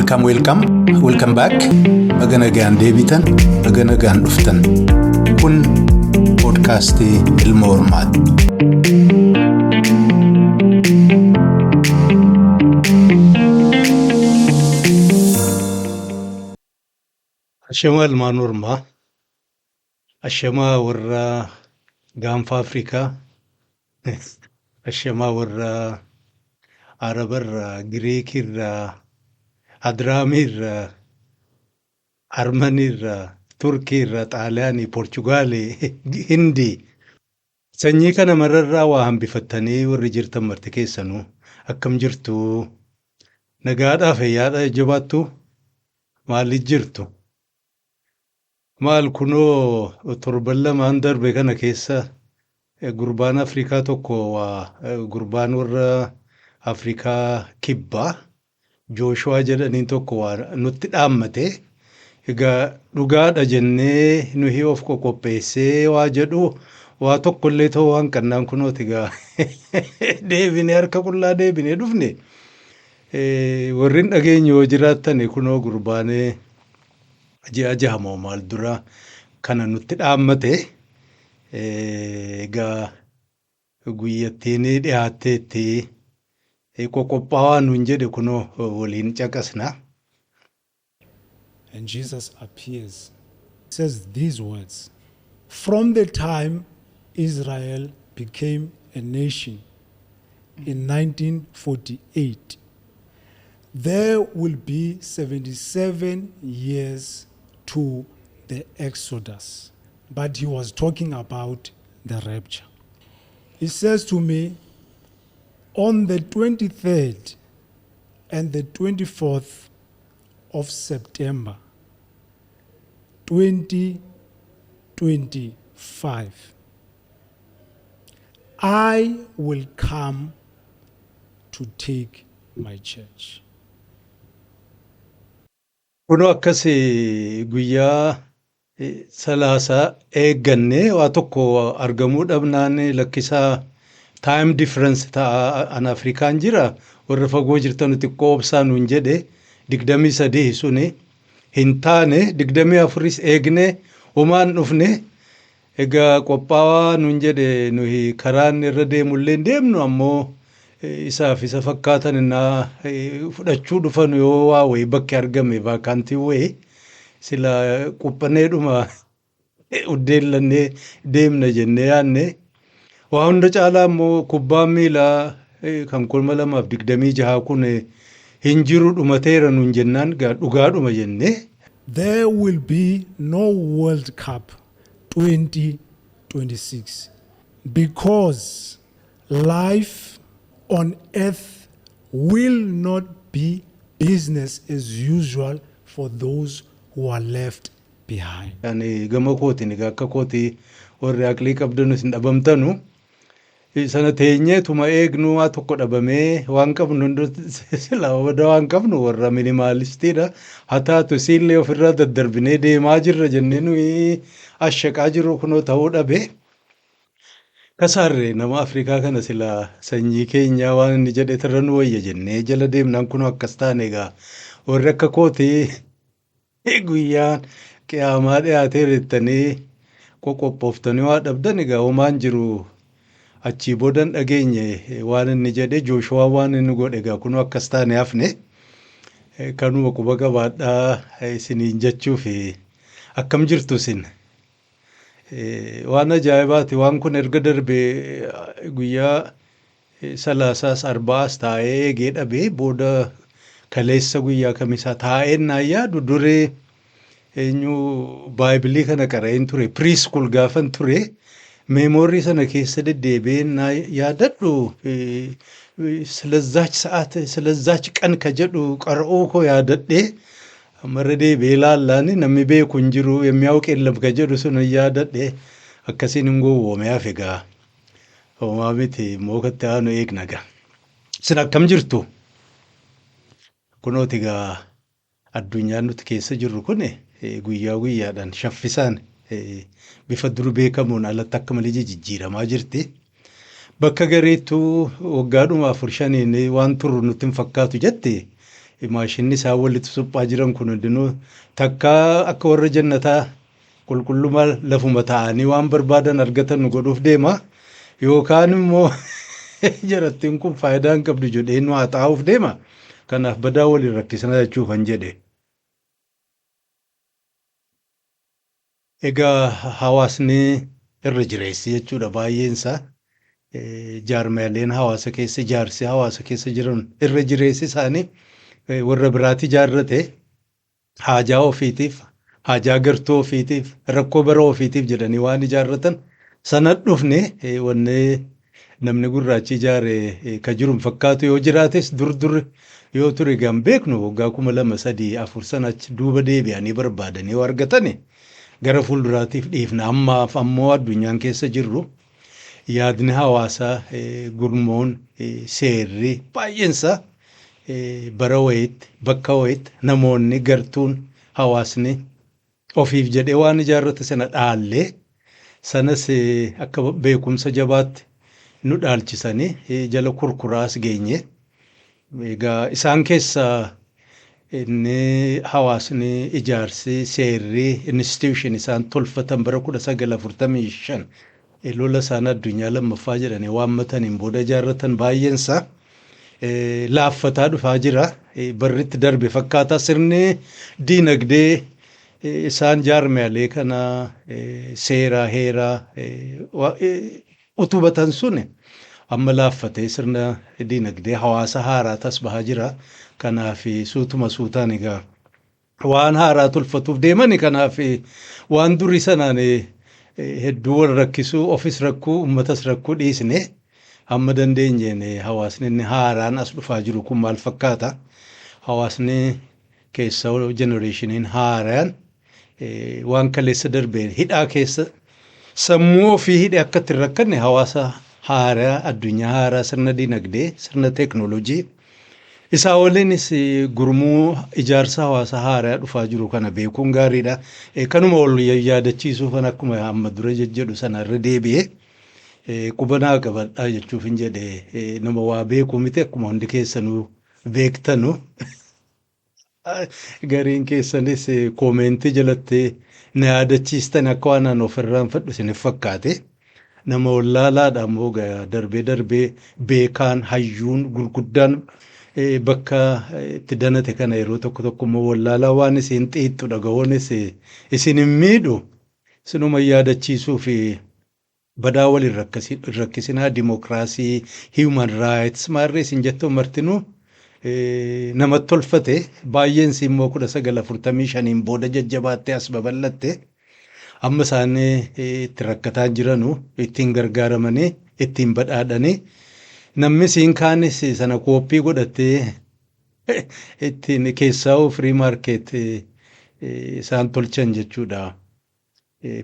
Welcome, welcome, welcome back. Baga nagaan deebitan, baga nagaan dhuftan. Kun poodkaastii Ilma Hormaati. Ashamaa ilmaan Ormaa, ashamaa warra gaanfa Afrikaa, ashamaa warra Arabarraa, Giriikirraa, Adiraamiirraa, Armaniirraa, Turkiirraa, Xaaliyaanii, Poorchugaalii, Hindii. Sanyii kana mararraa waa hambifattanii warri jirtan marti keessanuu akkam jirtu? Nagaadhaa fayyaadha jabaattu? Maaliif jirtu? Maal kunoo torban lamaan darbe kana keessa gurbaan Afrikaa tokko waa gurbaan warra Afrikaa kibbaa Jooshuwaa jedhaniin tokko waa nutti dhaammate. Egaa dhugaadha jennee nuyi of qoqopheessee waa jedhu waa tokkollee ta'uu waan qannaan kunooti egaa deebinee harka qullaa deebinee dhufne. Warri hin dhageenye yoo jiraattan kunoo gurbaanee ji'a jaha moo maal dura kana nutti dhaammate. Egaa guyyattiin dhiyaatteetti qoqophaawaa nuun jedhe kunoo waliin caqasna. And Jesus appears, says these words: "From the time Israel became a nation in 1948, there will be 77 years to the Exodus." But he was talking about the rapture. He says to me, "On the 23rd and the 24th of September 2025, I will come to take my church." Kunoo akkas guyyaa salaasaa eeggannee waa tokko argamuu dhabnaan lakkisaa time difference ta'a an Afrikaan jira warra fagoo jirtan xiqqoo obsaa nuun jedhe 23 suni hin taane 24s eegne homaan dhufne. Egaa qophaawaa nuun jedhe nuyi karaan irra deemullee hin deemnu ammoo isaaf isa fakkaatan innaa fudhachuu dhufan yoo waa wayii bakki argame vacant wayii sila quphaneedhuma uddeellannee deemna jennee yaadne. Waa hunda caalaa immoo kubbaan miilaa kan 2026 kun hin jiru dhumateera nuun jennaan dhugaadhuma jennee. There will be no World Cup 2026 because life on earth will not be business as usual for those who are left behind. Ani gama kootiin egaa akka kootii warri aqlii qabdanus hin dhabamtanu. Sana teenyeetuma eegnu waa tokko dhabamee waan qabnu hunda silaa bada waan qabnu warra minimalistiidha. Haa taatu isiillee ofirraa daddarbinee deemaa jirra jennee nuyi ashaqaa jirru kunoo ta'uu dhabe. Kasaarree nama Afrikaa kana silaa sanyii keenyaa waan inni jedhe irra nu wayya jennee jala deemnaan kunoo akkas taane. Egaa warri akka kootii guyyaan qiyaamaa dhiyaateera jettanii qoqophooftanii waa dhabdan egaa homaan jiru achii boodan dhageenye waan inni jedhe Jooshuwaa waan inni godhe egaa kunoo akkas taane hafne. Kanuma quba qabaadhaa isiniin jechuuf. Akkam jirtu isin? Waan ajaa'ibaati waan kun erga darbee guyyaa salaasaas arba'aas taa'ee eegee dhabee booda kaleessa guyyaa kamisaa taa'een naan yaadu duree eenyu baayibilii kana qara'een ture preschool gaafan ture memory sana keessa deddeebi'een naa yaadadhu ስለዛች ሰዓት ስለዛች ቀን ka jedhu qara'uu koo yaadadhee ammarra deebi'ee laallaani namni beeku hin jiru የሚያውቅ የለም ka jedhu sun yaadadhe akkasiin hin gowwoome hafe. Gaa homaa miti immoo katti aanu eegna gaa. Isin akkam jirtu? Kunooti gaa addunyaan nuti keessa jirru kun guyyaa guyyaadhaan shaffisaan bifa dur beekamuun alatti akka malee jijjiiramaa jirti. Bakka gareettuu waggaadhuma afur shaniin waan turru nutti hin fakkaatu jette. Maashinni isaan walitti suphaa jiran kun hundinuu takkaa akka warra jannataa qulqullummaa lafuma taa'anii waan barbaadan argatan nu godhuuf deema. Yookaan immoo jarattiin kun faayidaa hin qabdu jedhee nu haxaa'uuf deema. Kanaaf badaa waliin rakkisana jechuufan jedhe. Egaa hawaasni irra jireessi jechuudha baay'een isaa. Jaarmiyaaleen hawaasa keessa, ijaarsi hawaasa keessa jiran irra jireessi isaanii warra biraatti ijaarrate haajaa ofiitiif, haajaa gartuu ofiitiif, rakkoo bara ofiitiif jedhanii waan ijaarratan sana dhufne. Wanni namni gurraachi ijaare ka jiru hin fakkaatu. Yoo jiraates dur dur yoo ture gan beeknu waggaa 2000, 3, 4 sana achi duuba deebi'anii barbaadanii yoo argatani gara fuulduraatiif dhiifna. Ammaaf ammoo addunyaan keessa jirru yaadni hawaasaa, gurmuun, seerri baay'eensaa bara wayiitti, bakka wayiitti namoonni, gartuun, hawaasni ofiif jedhee waan ijaarrate sana dhaallee, sanas akka beekumsa jabaatti nu dhaalchisanii jala kurkuraas geenye. Egaa isaan keessaa inni hawaasni, ijaarsi, seerri, institution isaan tolfatan bara 1945 lola isaan addunyaa lammaffaa jedhanii waammataniin booda ijaarratan baay'eensaa laaffataa dhufaa jira. Barritti darbe fakkaataa sirni diinagdee isaan jaarmiyaalee kana seeraa, heeraa utubatan sun amma laaffatee sirna diinagdee hawaasa haaraa tas bahaa jira. Kanaaf suutuma suutaan egaa waan haaraa tolfatuuf deemani. Kanaaf waan durii sanaan hedduu wal rakkisuu, ofis rakkuu, uummatas rakkuu dhiisne, hamma dandeenyeen hawaasni inni haaraan as dhufaa jiru kun maal fakkaata? Hawaasni keessa generationiin haaraan waan kaleessa darbeen hidhaa keessa sammuu ofii hidhe akka itti hin rakkanne, hawaasa haaraa, addunyaa haaraa, sirna dinagdee, sirna teeknooloojii isaa waliinis gurmuu ijaarsa hawaasa haaraa dhufaa jiru kana beekuun gaariidha. Kanuma wal yaadachiisuufan akkuma amma dura jejjedhu sana irra deebi'ee qubanaa qabadhaa jechuuf hin jedhe. Nama waa beekuu miti, akkuma hundi keessanuu beektanu. Gariin keessanis commentii jalatti na yaadachiistan, akka waan an ofirraan fadhu isiniif fakkaate. Nama wallaalaadha immoo darbee darbee beekaan, hayyuun gurguddaan bakka itti danate kana yeroo tokko tokko immoo wallaalaa waan isin xiixxu dhaga'uunis isin hin miidhu. Isinuma yaadachiisuu fi badaa wal hin rakkisinaa. Dimokiraasii, human rights maarree isin jettu martinuu namatti tolfate. Baay'een immoo 1945n booda jajjabaattee as babal'atte. Amma isaan itti rakkataa jiranu, ittiin gargaaramanii ittiin badhaadhanii, namni siin kaanis sana copy godhattee ittiin keessaa free market isaan tolchan jechuudha.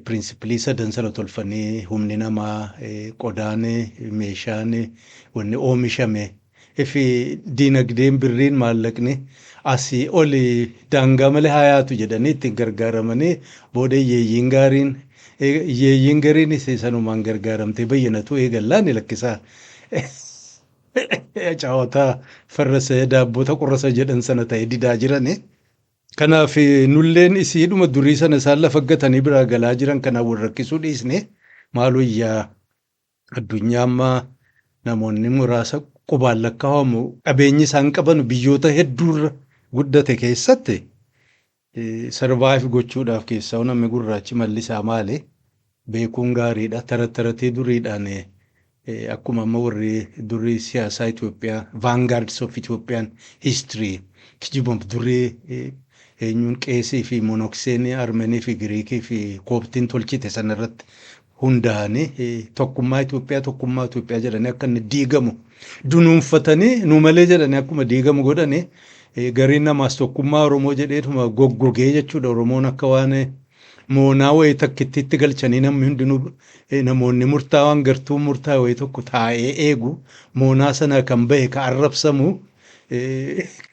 Principle sadan sana tolfanii, humni namaa, qodaan, meeshaan, wanni oomishame fi diinagdeen, birriin, maallaqni asii oli daangaa malee hayaatu jedhanii ittiin gargaaramanii, booda hiyyeeyyiin gaariin, hiyyeeyyiin gariinis sanumaan gargaaramtee bayyanatu eegallaan lakkisaa. Caawwataa farrasa daabbota qurrasa jedhan sana ta'e didaa jirani. Kanaaf nulleen isiidhuma durii sana isaan lafa gatanii biraa galaa jiran kanaan wal rakkisuu dhiisne maal wayyaa? Addunyaa ammaa namoonni muraasa qubaan lakkaa'amu qabeenyi isaan qaban biyyoota hedduurra guddate keessatti survive gochuudhaaf, keessaa namni gurraachi malli isaa maali beekuun gaariidha. Tarataratii duriidhaan akkuma amma warri durii siyaasaa Itoophiyaa, vanguards of Ethiopian history, kijibuma durii eenyuun qeesii fi monokseen Armenii fi Giriikii fi Kooptiin tolchite sanarratti hundaa'anii tokkummaa Itoophiyaa, tokkummaa Itoophiyaa jedhanii akka inni diigamu dunuunfatanii, nu malee jedhanii akkuma diigamu godhanii, gariin namaas tokkummaa Oromoo jedheetuma goggogee jechuudha. Oromoon akka waan moonaa wayii takkittiitti galchanii, namni hundinuu, namoonni murtaawaan, gartuu murtaa'e wayii tokko taa'ee eegu, moonaa sana kan bahe ka arrabsamu,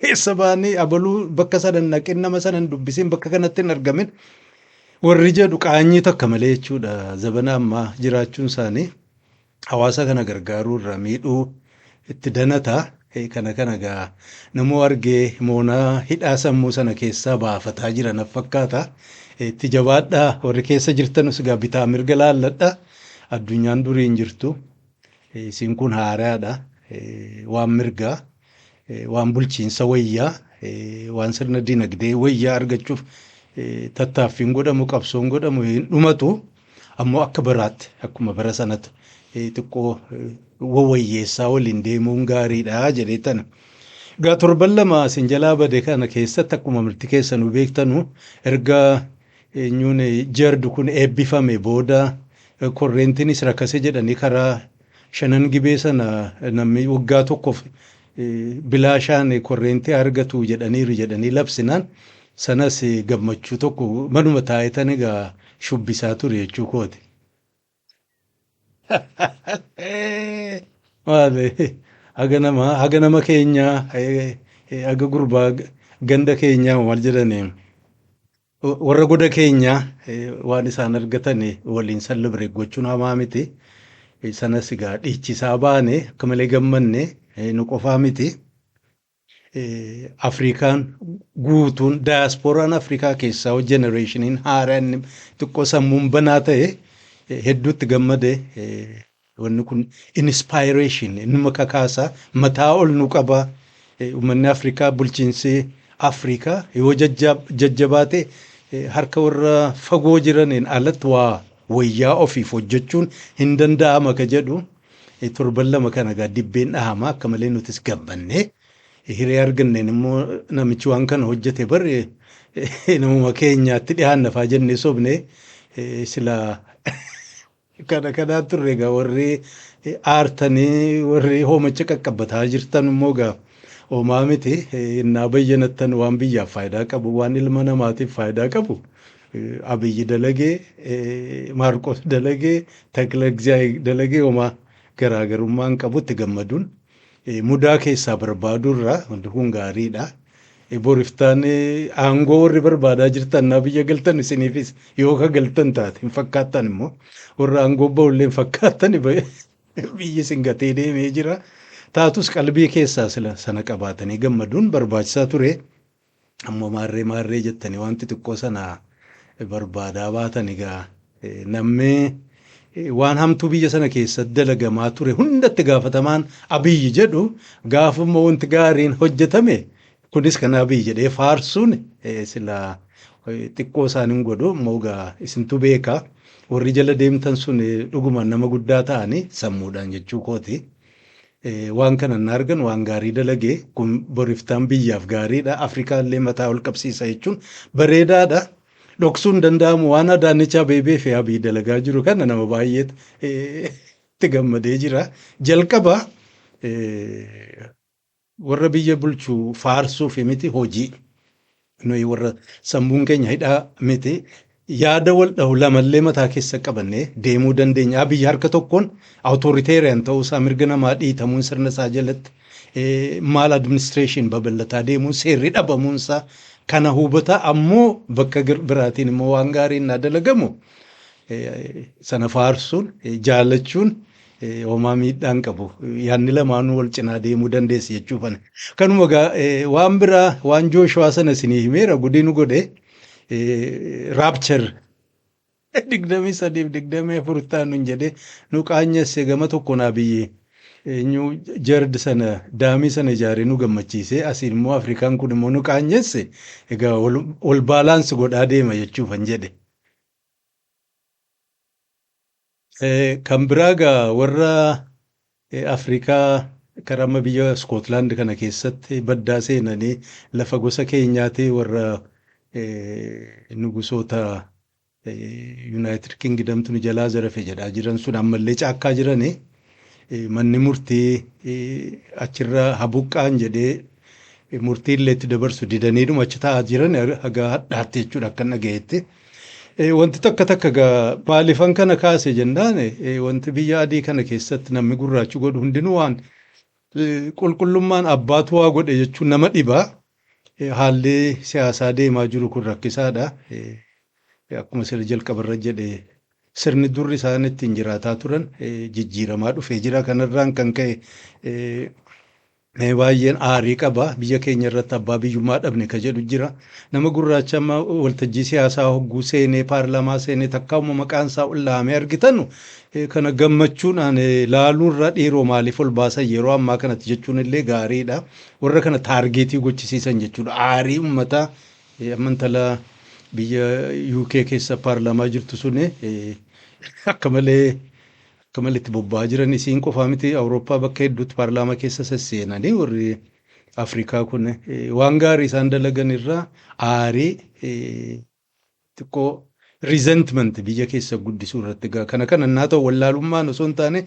keessa ba'anii abaluu bakka sana hin dhaqin, nama sana hin dubbisin, bakka kanatti hin argamin warri jedhu qaanyii takka malee jechuudha. Zabana ammaa jiraachuun isaanii hawaasa kana gargaaruu irraa miidhuu itti danata. Kana kana egaa namoo argee moonaa hidhaa sammuu sana keessaa baafataa jira naf fakkaata. Itti jabaadhaa, warri keessa jirtanus egaa bitaa mirga laalladha. Addunyaan durii hin jirtu. Isin kun haaraadha. Waan mirgaa, waan bulchiinsa wayyaa, waan sirna dinagdee wayyaa argachuuf tattaaffiin godhamu, qabsoon godhamu hin dhumatu. Ammoo akka baraatti, akkuma bara sanatti xiqqoo wawwayyeessaa waliin deemuun gaariidha jedhee tana. Egaa torban 2 isin jalaa bade kana keessatti, akkuma mirti keessanuu beektanu, erga eenyuun jardu kun eebbifame booda korreentiinis rakase jedhanii karaa shanan gibee sana namni waggaa tokkoof bilaashaan korreentii argatu jedhaniiru jedhanii labsinaan, sanas gammachuu tokko manuma taa'etan egaa shubbisaa ture jechuu kooti. Maali, haga nama keenyaa, haga gurbaa ganda keenyaa, maal jedhanii, warra goda keenyaa waan isaan argatan waliin celebrate gochuun hamaa miti. Sanas egaa dhiichisaa baane, akka malee gammanne. Nu qofaa miti. Afrikaan guutuun, daayaaspooraan Afrikaa keessaa generationiin haaraan xiqqoo sammuun banaa ta'e hedduutti gammade. Wanni kun inspiration numa kakaasaa, mataa ol nu qaba. Uummanni Afrikaa, bulchiinsi Afrikaa yoo jajjabaate, harka warra fagoo jiraniin alatti waa wayyaa ofiif hojjechuun hin danda'ama ka jedhu torban 2 kana egaa dibbeen dhahama, akka malee nutis gammanne. Hiree arganneen immoo namichi waan kana hojjete barre namuma keenyaatti dhiyaannafaa jennee sobne sila kana kanaa turre. Egaa warri aartanii, warri hoomacha qaqqabbataa jirtan immoo egaa homaa miti. Innaa bayyanattan waan biyyaaf faayidaa qabu, waan ilma namaatiif faayidaa qabu, Abiyyi dalagee, Maarqos dalagee, Takla dalagee, homaa garaagarummaan qabutti gammaduun mudaa keessaa barbaaduu irraa wanti kun gaariidha. Boriftaan aangoo warri barbaadaa jirtan naa biyya galtan isiniifis yoo ka galtan taate hin fakkaattan, immoo warra aangoo ba'ullee hin fakkaattan, biyyi isin gatee deemee jira. Taatus qalbii keessaa sila sana qabaatanii gammaduun barbaachisaa ture. Ammoo maarree maarree jettanii waan xixiqqoo sana barbaadaa baatan, egaa namni waan hamtuu biyya sana keessatti dalagamaa ture hundatti gaafatamaan Abiyyi jedhu, gaafuma wanti gaariin hojjetame kunis kan Abiyyi jedhee faarsuun sila xiqqoo isaan hin godhu. Immoo egaa isintu beeka, warri jala deemtan sun dhugumaan nama guddaa ta'anii sammuudhaan jechuu kooti. Waan kana hin argan, waan gaarii dalagee kun boriftaan biyyaaf gaariidha. Afrikaallee mataa ol qabsiisa jechuun bareedaadha. Dhoksuu hin danda'amu, waan Adaanech Abeebee fi Abiy dalagaa jiru kana nama baay'eetu itti gammadee jira. Jalqaba warra biyya bulchu faarsuuf miti hojii. Nuyi warra sammuun keenya hidhaa miti. Yaada wal dhahu lamallee mataa keessa qabannee deemuu dandeenya. Abiyyi harka tokkoon authoritarian ta'uusaa, mirga namaa dhiitamuun sirna isaa jalatti, maladministration babal'ataa deemuun, seerri dhabamuunsaa kana hubata, ammoo bakka biraatiin immoo waan gaariin naa dalagamu sana faarsuun, jaalachuun homaa miidhaan qabu. Yaadni lamaanuu wal cinaa deemuu dandeessi jechuufani. Kanuma egaa, waan biraa waan Jooshuwaa sana isinii himeera, gudii nu godhe rapture 23f 24 ta'an jedhee nu qaanyesse. Gama tokkoon Abiyyi eenyu jard sana daamii sana ijaaree nu gammachiise, asiin immoo Afrikaan kun immoo nu qaanyesse. Egaa wal balance godhaa deema jechuufan jedhe. Kan biraa egaa warra Afrikaa karaa amma biyya Iskootlaand kana keessatti baddaa seenanii lafa gosa keenyaati, warra nugusoota United Kingdomtu nu jalaa zarafe jedhaa jiran sun ammallee caakkaa jiranii, manni murtii achirraa habuqqaan jedhee murtii illee itti dabarsu didaniidhuma achi taa'aa jiran haga hadhaatti jechuudha akka dhagayetti. Wanti takka takka egaa maaliifan kana kaase jennaan, wanti biyya adii kana keessatti namni gurraachi godhu hundinuu waan qulqullummaan abbaatu waa godhe jechuun nama dhibaa. Haalli siyaasaa deemaa jiru kun rakkisaadha. Akkuma sirri jalqabarra jedhe, sirni durri isaan ittiin jiraataa turan jijjiiramaa dhufee jira. Kanarraan kan ka'e Baay'een aarii qaba. Biyya keenya irratti abbaa biyyummaa dhabne ka jedhu jira. Nama gurraacha amma waltajjii siyaasaa hogguu seenee, paarlaamaa seenee, takkauma maqaan isaa ol argitanu kana gammachuudhaan laaluurra dhiiroo maaliif ol baasan yeroo ammaa kanatti jechuun illee gaariidha. Warra kana target gochisiisan jechuudha. Aarii uummataa amma intala biyya UK keessa paarlaamaa jirtu suni akka malee itti bobba'aa jiran. Isiin qofaa miti, Awurooppaa bakka hedduutti paarlaamaa keessa sesseenanii warri Afrikaa kun waan gaarii isaan dalagan irraa aarii xiqqoo resentment biyya keessa guddisuu irratti egaa kana naa ta'u wallaalummaan osoo hin taane,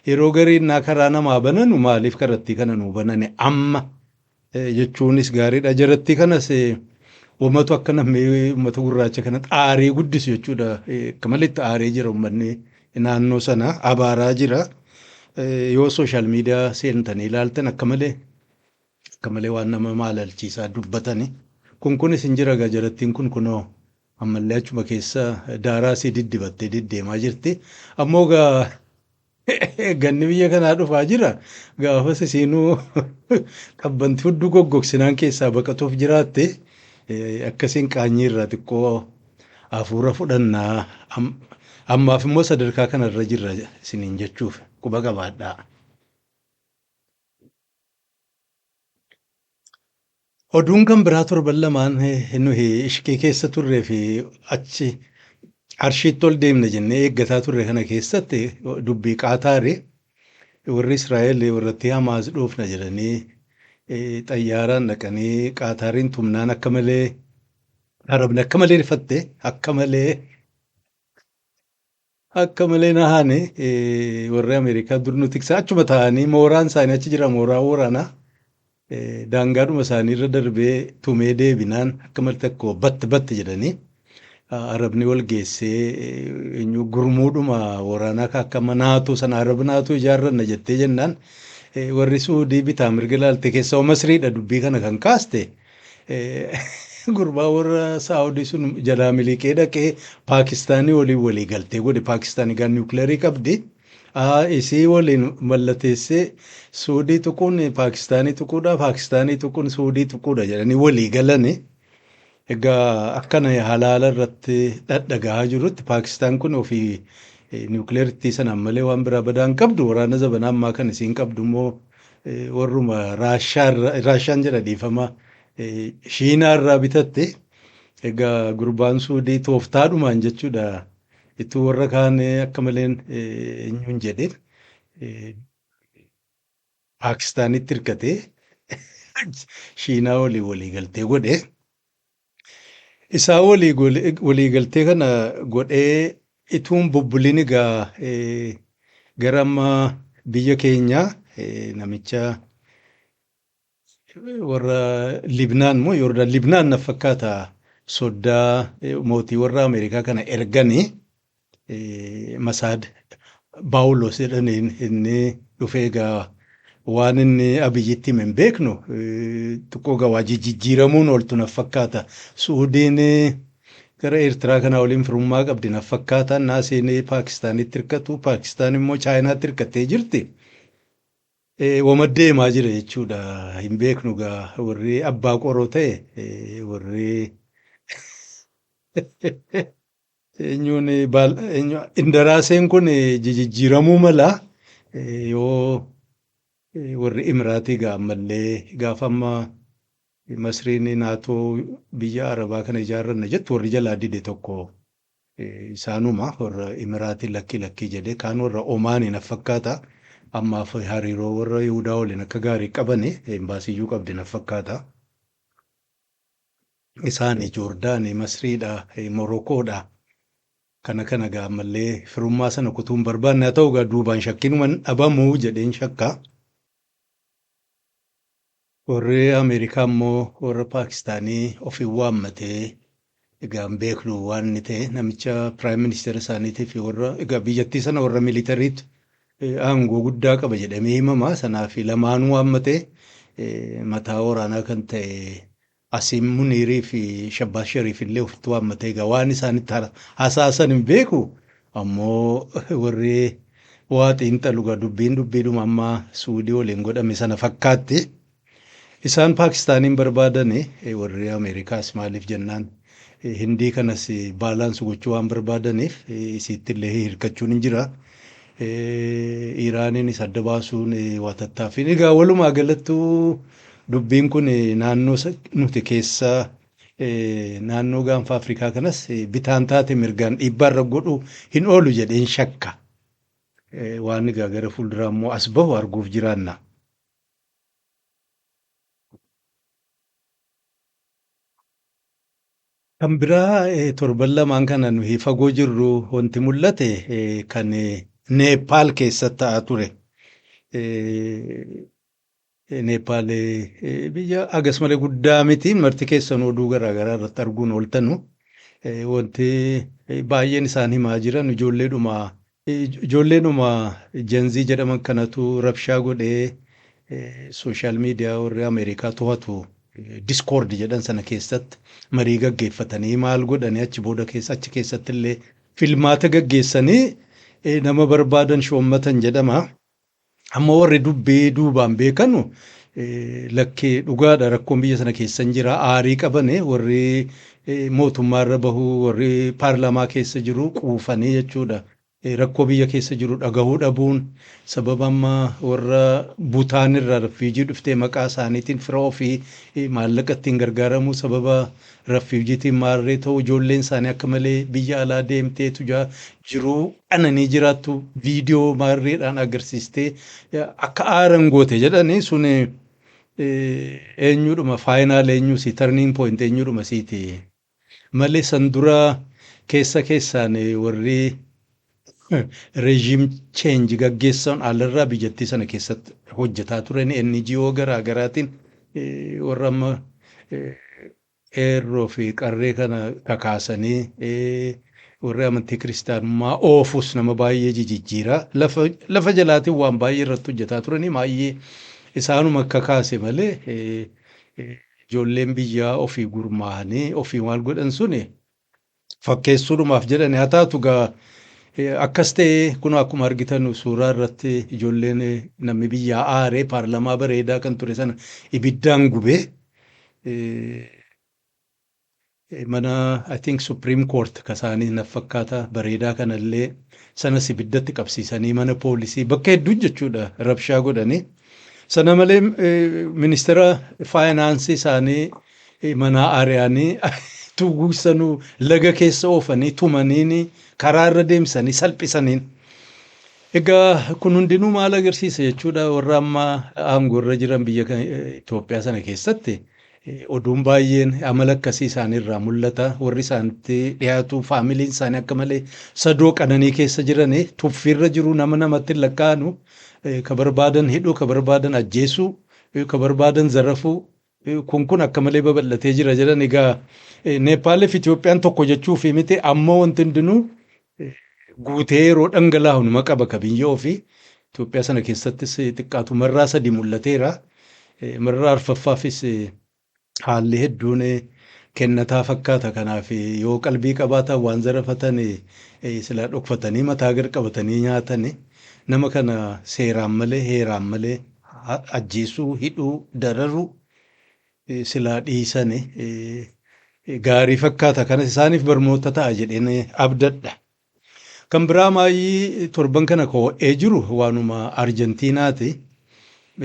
yeroo garii naa karaa namaa bananu maaliif karattii kana nuu banane amma jechuunis gaariidha. Jarattii kanas uummatu akka namni uummata gurraacha kana aarii guddisu jechuudha. Akka malee itti aaree jira uummanni naannoo sana, abaaraa jira. Yoo social media seentanii ilaaltan akka malee waan nama maalalchiisaa dubbatani. Kunis hin jira egaa. Jarattiin kun kunoo ammallee achuma keessa daaraa isii diddibattee deddeemaa jirti. Ammoo egaa ganni biyya kanaa dhufaa jira. Gaafas isiinuu qabbanti hudduu goggogsinaan keessaa baqatuuf jiraatte, akkasiin qaanyii irraa xiqqoo hafuura fudhannaa. Ammaaf immoo sadarkaa kanarra jirra isiniin jechuuf, quba qabaadhaa. Oduun kan biraa torban lamaan nuyi ishqii keessa turree fi achi arshiitti ol deemna jennee eeggataa turre kana keessatti dubbii Qaataari. Warri Israa'el warratti Hamaas dhoofna jedhanii xayyaaraan dhaqanii Qaataariin tumnaan akka malee Arabni akka malee rifatte, akka malee nahane. Warri Ameerikaa dur nu tiksa achuma taa'anii, mooraan isaanii achi jira, mooraa waraanaa daangaadhuma isaanii irra darbee tumee deebinaan akka malee tokko batte batte jedhanii Arabni wal geessee eenyu gurmuudhuma waraanaa akka amma naatoo sana Arab naatoo ijaarranna jettee jennaan, warri Suudii bitaa mirga ilaalte keessaa Masriidha dubbii kana kan kaaste. Gurbaa warra Saawudii sun jalaa miliqee dhaqee Paakistaanii waliin walii galtee godhe. Paakistaan egaa niwukilarii qabdi. Isii waliin mallateessee Suudii tuquun Paakistaanii tuquudha, Paakistaanii tuquun Suudii tuquudha jedhanii walii galani. Egaa akkana halaala irratti dhadhagahaa jirutti Paakistaan kun ofii niwukileerittii sanaan malee waan biraa badaan qabdu. Waraana zabanaa ammaa kan isiin qabdu immoo warruma Raashaan jedha, dhiifama, Shiinaa irraa bitatte. Egaa gurbaan Suudii tooftaadhumaan jechuudha. Ituu warra kaan akka maleen eenyuun jedhe Paakistaanitti hirkatee Shiinaa walii walii galtee godhe. Isaa walii galtee kana godhee ituun bubbulin egaa gara amma biyya keenyaa namicha warra Libnaan moo Yordaan, Libnaan na fakkaata, soddaa mootii warra Ameerikaa kana erganii Masaad Baawulos jedhaniin inni dhufee egaa waan inni Abiyyitti hime hin beeknu. Xiqqoo gawaa jijjiiramuun ooltu na fakkaata. Suudiin gara Eertiraa kanaa waliin firummaa qabdi na fakkaata. Naasiin Paakistaanitti hirkatu, Paakistaan immoo Chaayinaatti hirkattee jirti. Wama deemaa jira jechuudha. Hin beeknu gaa, warri abbaa qoroo ta'e warri eenyuun indaraaseen kun jijjiiramuu mala yoo warri Imiraatii gaa ammallee gaafa amma Masriin naatoo biyya Arabaa kana ijaarranna jettu warri jalaa dide tokko isaanuma warra Imiraatii, lakkii lakkii jedhe. Kaan warra Omaanii na fakkaata. Ammaaf hariiroo warra Yihudaa waliin akka gaarii qabani, embaasiyyuu qabdi na fakkaata. Isaani Joordaanii, Masriidha, Morokoodha. Kana gaa ammallee firummaa sana kutuu hin barbaanne. Haa ta'u gaa duubaan shakkiinuman dhabamuu jedheen shakka. Warri Ameerikaa immoo warra Paakistaanii ofiin waammatee egaa hin beeknu waan inni ta'e. Namicha prime minister isaaniitii fi warra egaa biyyattii sana warra militariitu aangoo guddaa qaba jedhamee himama. Sanaa fi lamaanuu waammatee mataa waraanaa kan ta'e Asiim Muniirii fi Shabbaas Shariif illee ofitti waammatee egaa waan isaanitti hasaasan hin beeku. Ammoo warri waa xiinxalu egaa dubbiin dubbiidhuma amma Suudii waliin godhame sana fakkaatti. Isaan Paakistaaniin barbaadani, warri Ameerikaas, maaliif jennaan Hindii kanas balance gochuu waan barbaadaniif isiitti illee hirkachuun hin jira. Iraaniinis adda baasuun waa tattaaffiin. Egaa walumaa galattuu dubbiin kun naannoo nuti keessa, naannoo Gaanfa Afrikaa kanas bitaan taate mirgaan dhiibbaa irra godhu hin oolu jedheen shakka. Waan egaa gara fuulduraa immoo as bahu arguuf jiraanna. Kan biraa, torban 2n kana nuyi fagoo jirru wanti mul'ate kan Neepaal keessatti ta'aa ture. Neepaal biyya hagas malee guddaa miti, marti keessan oduu garaagaraa irratti arguun ooltanu. Wanti baay'een isaan himaa jiran ijoolleedhuma Gen Z jedhaman kanatu rabshaa godhee, social media warri Ameerikaa to'atu Discord jedhan sana keessatti marii gaggeeffatanii, maal godhanii, achi booda keessa achi keessatti illee filmaata gaggeessanii nama barbaadan shoommatan jedhama. Amma warri dubbii duubaan beekanu, lakkee dhugaadha, rakkoon biyya sana keessa hin jira, aarii qabane, warri mootummaarra bahu, warri paarlaamaa keessa jiru quufanii jechuudha. Rakkoo biyya keessa jiru dhagahuu dhabuun sababa amma warra Butaan irraa refugee dhuftee maqaa isaaniitiin fira ofii maallaqa ittiin gargaaramuu, sababa refugeetiin maarree ta'uu, ijoolleen isaanii akka malee biyya alaa deemteetu jiruu qananii jiraattu viidiyoo maarreedhaan agarsiistee akka aaran goote jedhanii, sun eenyudhuma final eenyuusi turning point eenyudhuma siiti malee, san dura keessa keessaan warri regime change gaggeessan alarraa biyyattii sana keessatti hojjetaa turan, NGO garaa garaatiin warra amma qeerroo fi qarree kana kakaasanii, warri amantii kiristaanummaa oofus nama baay'ee jijjiiraa lafa jalaatiin waan baay'ee irratti hojjetaa turanii, baay'ee isaanuma akka kaase malee, ijoolleen biyyaa ofii gurmaa'anii ofii maal godhan suni fakkeessuudhumaaf jedhani. Haa taatu gaa, akkas ta'ee kun akkuma argitan suuraa irratti ijoolleen namni biyyaa aaree paarlamaa bareedaa kan ture sana ibiddaan gubee, mana, I think, Supreme Court kasaanii na fakkaata, bareedaa kanallee sanas ibiddatti qabsiisanii, mana poolisii, bakka hedduu jechuudha rabshaa godhanii. Sana malee ministeera faayinaansii isaanii manaa ari'anii, tuguusanuu laga keessa oofanii, tumaniini, karaa irra deemsanii salphisaniin. Egaa kun hundinuu maal agarsiisa jechuudha? Warra amma aangoo irra jiran biyya Itoophiyaa sana keessatti oduun baay'een amala akkasii isaaniirraa mul'ata. Warri isaanitti dhiyaatu, faamiliin isaanii akka malee sadoo qananii keessa jiranii tuffiirra jiru, nama namatti hin lakkaa'anu, ka barbaadan hidhuu, ka barbaadan ajjeesuu, ka barbaadan zarafuu, kun akka malee babal'atee jira jedhan. Egaa Neepaaliif Itoophiyaan tokko jechuu fi miti, ammoo wanti hundinuu guutee yeroo dhangalaa'u numa qaba ka biyya ofii. Itoophiyaa sana keessattis xiqqaatu marraa 3 mul'ateera. Marraa arfaffaafis haalli hedduun kennataa fakkaata. Kanaaf yoo qalbii qabaatan waan zarafatan silaa dhokfatanii mataa gad qabatanii nyaatan, nama kana seeraan malee, heeraan malee ajjeesuu, hidhuu, dararuu silaa dhiisan gaarii fakkaata. Kanas isaaniif barnoota ta'a jedheen abdadha. Kan biraa maayii torban kana ho'ee jiru waanuma Arjentiinaati.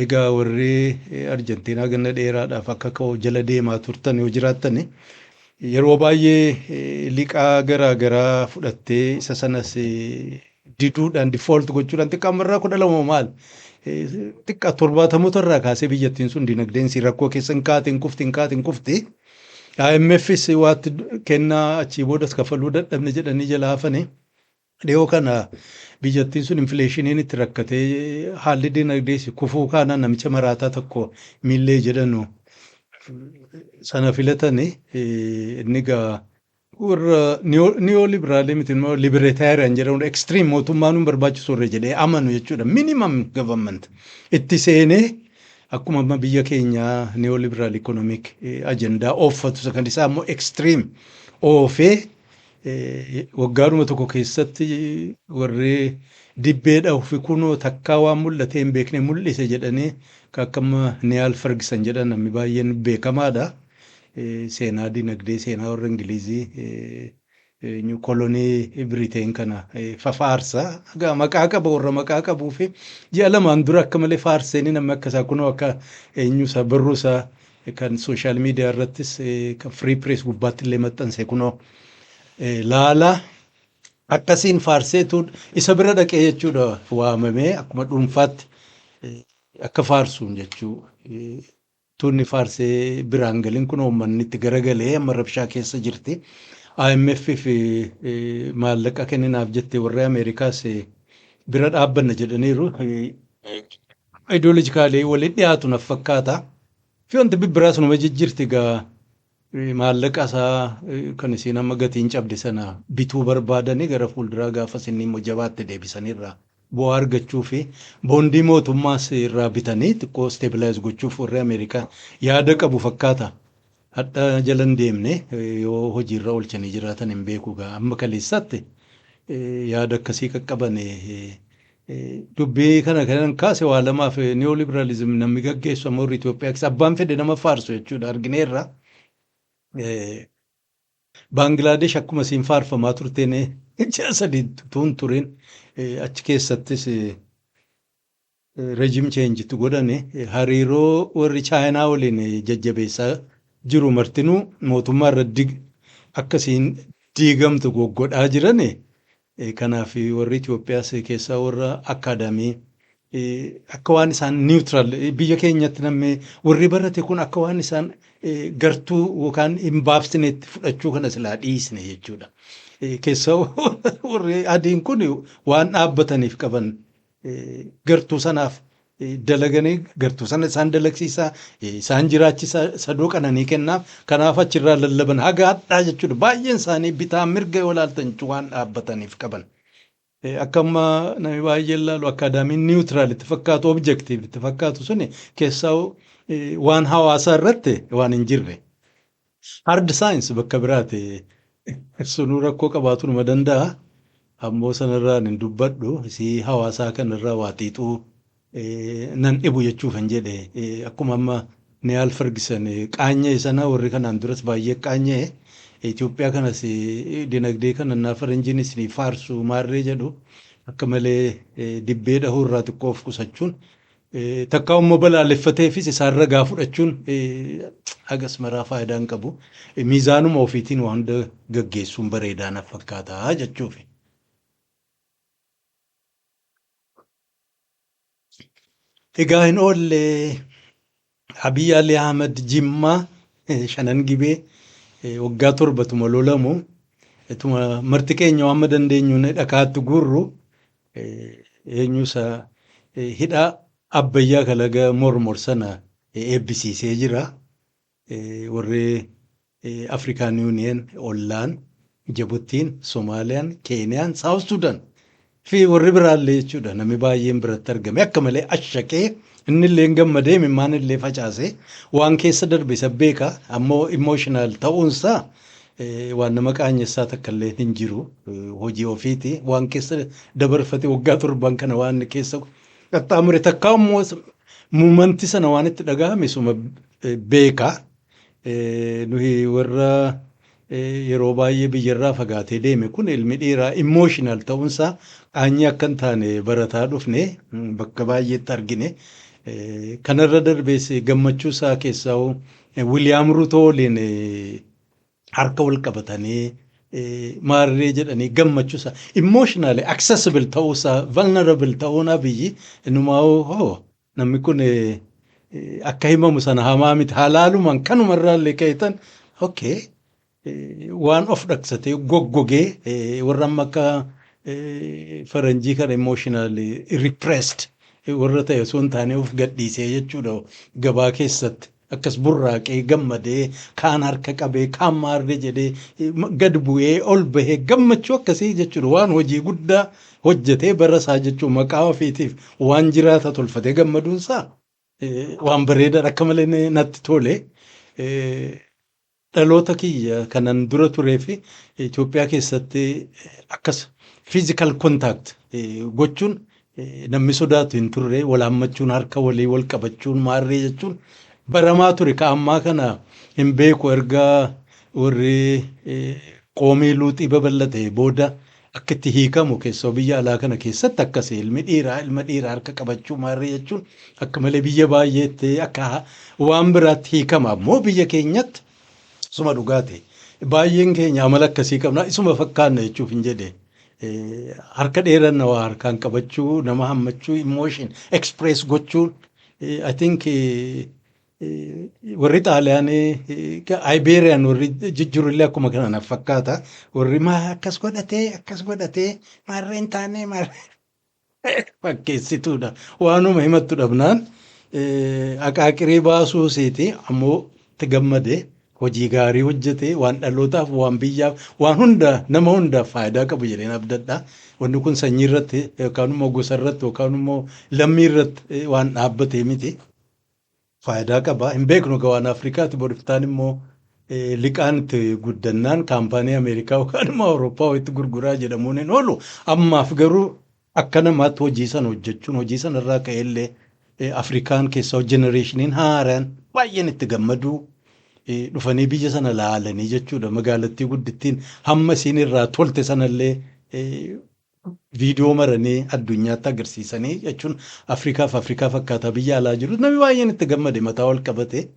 Egaa warri Arjentiinaa ganna dheeraadhaaf akka ka'u jala deemaa turtan yoo jiraattan, yeroo baay'ee liqaa garaa garaa fudhattee isa sanas diduudhaan, default gochuudhaan, xiqqaa marraa 12 maal xiqqaa 70moota irraa kaasee biyyattiin sun dinagdeen si rakkoo keessa hin kaate, hin kufti, hin kaate, hin kufti. IMFs waatti kennaa achii boodas kafaluu dadhabne jedhanii jala hafanii. Dhiyoo kana biyyattiin sun inflationiin itti rakkatee, haalli dinagdees kufuu kaanaan, namicha maraataa tokko Milei jedhanu sana filatanii. Inni egaa warra neoliberalii miti immoo libertarian jedhamu, extreme, mootummaan hin barbaachisu warra jedhee amanu jechuudha. Minimum government itti seenee, akkuma amma biyya keenyaa neoliberal economic agenda ooffatu kan isaa immoo extreme oofee, waggaadhuma tokko keessatti warri dibbee dhahu fi kunoo takkaa waan mul'atee hin beekne mul'ise jedhanii Akka amma Niall Ferguson jedhan namni baay'een beekamaadha. Seenaa dinagdee, seenaa warra Ingilizii, kolonii Biriteen kana fafaarsa. Maqaa qaba, warra maqaa qabuu fi ji'a 2n dura akka malee faarseen namni akka isaa kunoo akka eenyuusaa barruu isaa kan social media irrattis, kan Free Press gubbaatti illee maxxanse kunoo laala. Akkasiin faarseetu isa bira dhaqee jechuudha, waamamee akkuma dhuunfaatti akka faarsuun jechuu. Tunni faarsee biraan galin kun uummanni itti garagalee amma rabshaa keessa jirti. IMF fi maallaqa kenninaaf jettee, warri Ameerikaas bira dhaabbanna jedhaniiru. Ideologically walitti dhiyaatu naf fakkaata. Fi wanti bibbiraas numa jijjiirti egaa, maallaqa isaa kan isiin amma gatiin cabde sana bituu barbaadanii gara fuulduraa gaafa isin immoo jabaatti deebisaniirraa bu'aa argachuu fi boondii mootummaas irraa bitanii xiqqoo stabilize gochuuf warri Ameerikaa yaada qabu fakkaata. Hadha jalan deemne, yoo hojiirra oolchanii jiraatan hin beeku gaa, amma kaleessaatti yaada akkasii qaqqaban. Dubbii kana kanan kaase waa lamaaf. Neoliberalism namni gaggeessu amma warri Itoophiyaa keessa abbaan fedhe nama faarsu jechuudha, argineerra. Baangilaadesh akkuma isiin faarfamaa turteen ji'a 3 tuun turin achi keessattis regime change itti godhane. Hariiroo warri Chaayinaa waliin jajjabeessaa jiru martinuu mootummaa irra akkasiin diigamtu goggodhaa jiran. Kanaaf warri Itoophiyaas keessaa warra academy akka waan isaan neutral, biyya keenyatti namni warri barate kun akka waan isaan gartuu yookaan hin baabsinetti fudhachuu kana silaa dhiisne jechuudha. Keessa warri adiin kun waan dhaabbataniif qaban, gartuu sanaaf dalaganii, gartuu sana isaan dalagsiisaa, isaan jiraachisaa, saduu qananii kennaaf. Kanaaf achirraa lallaban haga hadhaa jechuudha. Baay'een isaanii bitaa mirga yoo ilaaltan waan dhaabbataniif qaban. Akka amma namni baay'een ilaalu academyn neutral itti fakkaatu, objective itti fakkaatu suni keessaa waan hawaasaa irratti waan hin jirre. Hard science bakka biraati, sunuu rakkoo qabaatu numa danda'a. Ammoo sanarraan hin dubbadhu, isii hawaasaa kanarraa waa xiixuu nan dhibu jechuuf hin jedhe. Akkuma amma Niall Ferguson qaanyee sana, warri kanaan duras baay'ee qaanyee Itoophiyaa kanas dinagdee kana naa faranjiin isinii faarsu maarree jedhu akka malee dibbee dhahuu irraa xiqqoo of qusachuun, takka immoo balaaleffateefis isaan ragaa fudhachuun hagas maraa faayidaa hin qabu. Miizaanuma ofiitiin waan hunda gaggeessuun bareedaa na fakkaata jechuufi. Egaa hin oolle, Abiy Ali Ahmed Jimmaa shanan gibee waggaa 7 tuma lolamu, tuma marti keenya waan dandeenyuun dhakaatti guurru, eenyuusa hidha Abbayyaa kalaga mormor sana eebbisiisee jira. Warri African Union ollaan Jibuttiin, Somaaliyaan, Keeniyaan, South Sudan fi warri biraallee jechuudha, namni baay'een biratti argame. Akka malee ashaqee, inni illee gammadee imimmaan illee facaase. Waan keessa darbe isa beeka. Ammoo emotional ta'uunsaa waan nama qaanyessaa takka illee hin jiru, hojii ofiiti. Waan keessa dabarfate, waggaa 7n kana waan keessa qaxxaamure, takka immoo moment sana waan itti dhagahame suma beeka. Nuyi warra yeroo baay'ee biyyarraa fagaatee deeme kun ilmi dhiiraa emotional ta'uunsaa qaanyii akka hin taane barataa dhufne, bakka baay'eetti argine. Kanarra darbees gammachuu isaa keessaa William Ruto waliin harka wal qabatanii maarree jedhanii gammachuu isaa, emotionally accessible ta'uusaa, vulnerable ta'uun Abiyyi inumaa hoo namni kun akka himamu sana hamaa miti, halaalumaan kanumarraallee ka'etan okay waan of dhaqsatee goggogee warra amma akka faranjii kana emotionally repressed warra ta'e osoo hin taane of gadhiisee jechuudha, gabaa keessatti akkas burraaqee gammadee, kaan harka qabee, kaan maarree jedhee, gad bu'ee ol bahee gammachuu akkasii jechuudha. Waan hojii guddaa hojjetee bara isaa jechuun maqaa ofiitiif waan jiraata tolfatee gammaduunsaa waan bareedaa akka malee natti tole. Dhaloota kiyya kanan dura turee fi Itoophiyaa keessatti akkas physical contact gochuun Namni sodaatu hin turre. Wal hammachuun, harka walii wal qabachuun, maarree jechuun baramaa ture. Ka ammaa kana hin beeku. Erga warri qoomii luuxii babal'ate booda akka itti hiikamu keessoo biyya alaa kana keessatti akkasii ilmi dhiiraa ilma dhiiraa harka qabachuu, maarree jechuun akka malee biyya baay'eetti akka waan biraatti hiikama. Ammoo biyya keenyatti suma dhugaate baay'een keenya amala akkasii qabna, isuma fakkaanna jechuuf hin jedhe. Harka dheeranna, waa harkaan qabachuu, nama hammachuu, emotion express gochuun. I think warri Xaaliyaanii, Ibeeriyaan warri jijjiirullee akkuma kana naaf fakkaata. Warri maa akkas godhatee, akkas godhatee, maarreen taanee maarree fakkeessituudha. Waanuma himattu dhabnaan aqaaqirii baasuu isiiti. Ammoo itti gammadee, hojii gaarii hojjete, waan dhalootaaf, waan biyyaaf, waan hunda, nama hundaaf faayidaa qabu jedheen abdadha. Wanni kun sanyii irratti yookaan immoo gosa irratti yookaan immoo lammii irratti waan dhaabbatee miti. Faayidaa qaba. Hin beeknu egaa waan Afrikaati. Boriftaan immoo liqaan itti guddannaan kaampaanii Ameerikaa yookaan immoo Awurooppaa wayitti gurguraa jedhamuun hin oolu. Ammaaf garuu akka namaatti hojii sana hojjechuun, hojii sana irraa ka'ellee Afrikaan keessaa generationiin haaraan baay'een itti gammaduu dhufanii biyya sana laalanii jechuudha. Magaalattii guddittiin hamma isiin irraa tolte sanallee viidiyoo maranii addunyaatti agarsiisanii jechuun Afrikaaf Afrikaa fakkaataa biyya alaa jiru namni baay'een itti gammade, mataa ol qabate.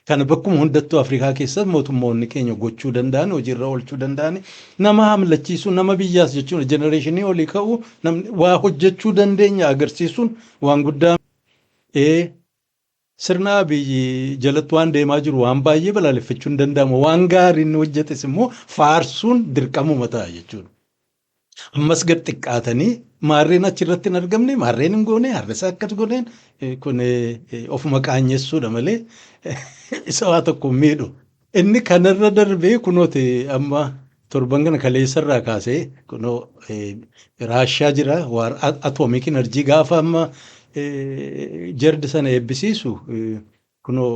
Kana bakkuma hundattuu Afrikaa keessatti mootummoonni keenya gochuu danda'an, hojiirra oolchuu danda'an, nama hamlachiisuu, nama biyyaas jechuun generationii olii ka'u namni waa hojjechuu dandeenya agarsiisuun waan guddaa. Sirna Abiyyi jalatti waan deemaa jiru waan baay'ee balaaleffachuun hin danda'amu. Waan gaarii inni hojjetes immoo faarsuun dirqamuma ta'a jechuudha. Ammas gad xiqqaatanii maarreen achirratti hin argamne, maarreen hin goone, harrisa akkas gooneen, kun ofuma qaanyessuudha malee isa waa tokko hin miidhu. Inni kanarra darbee kunooti amma torban kana kaleessarraa kaasee kunoo Raashaa jira. Waar atomic energy gaafa amma GERD sana eebbisiisu, kunoo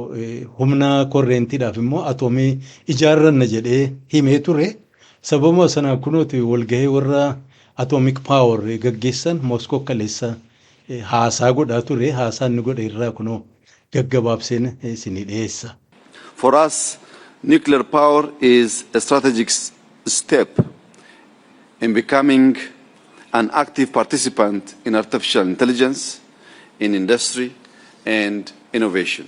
humna korreentiidhaaf immoo atoomii ijaarranna jedhee himee ture. Sababuma sana kunooti walgahii warra atomic power gaggeessan Mooskoo kaleessa haasaa godhaa ture. Haasaa inni godhe irraa kunoo gaggabaabseen isinii dhiyeessa. For us, nuclear power is a strategic step in becoming an active participant in artificial intelligence, in industry, and innovation.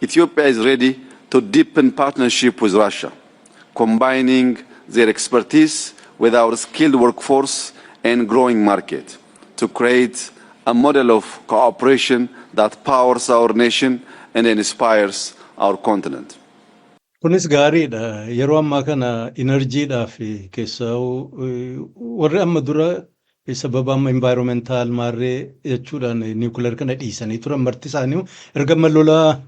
Ethiopia is ready to deepen partnership with Russia, combining their expertise with our skilled workforce and growing market to create a model of cooperation that powers our nation and inspires our continent. Kunis gaariidha. Yeroo ammaa kana inerjiidhaaf keessaa warri amma dura sababa amma environmental maarree jechuudhaan nuclear kana dhiisanii turan marti isaanii erga amma lolaa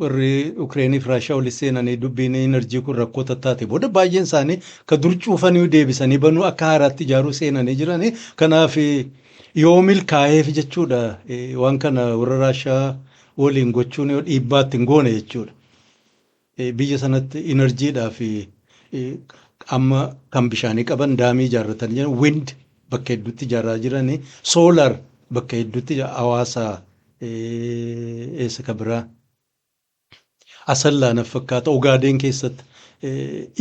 warri Ukireenii fi Raashaa walitti seenanii dubbiin inerjii kun rakkoo tattaate booda baay'een isaanii ka dur cuufanii deebisanii banuu, akka haaraatti ijaaruu seenanii jiranii. Kanaaf yoo milkaa'eef jechuudha, waan kana warra Raashaa waliin gochuun yoo dhiibbaatti hin goone jechuudha. Biyya sanatti inerjiidhaa fi amma kan bishaanii qaban damii ijaarratanii jiran, wind bakka hedduutti ijaaraa jiranii, solar bakka hedduutti, hawaasa eessa ka biraa Asallaa na fakkaata, Ogaadeen keessatti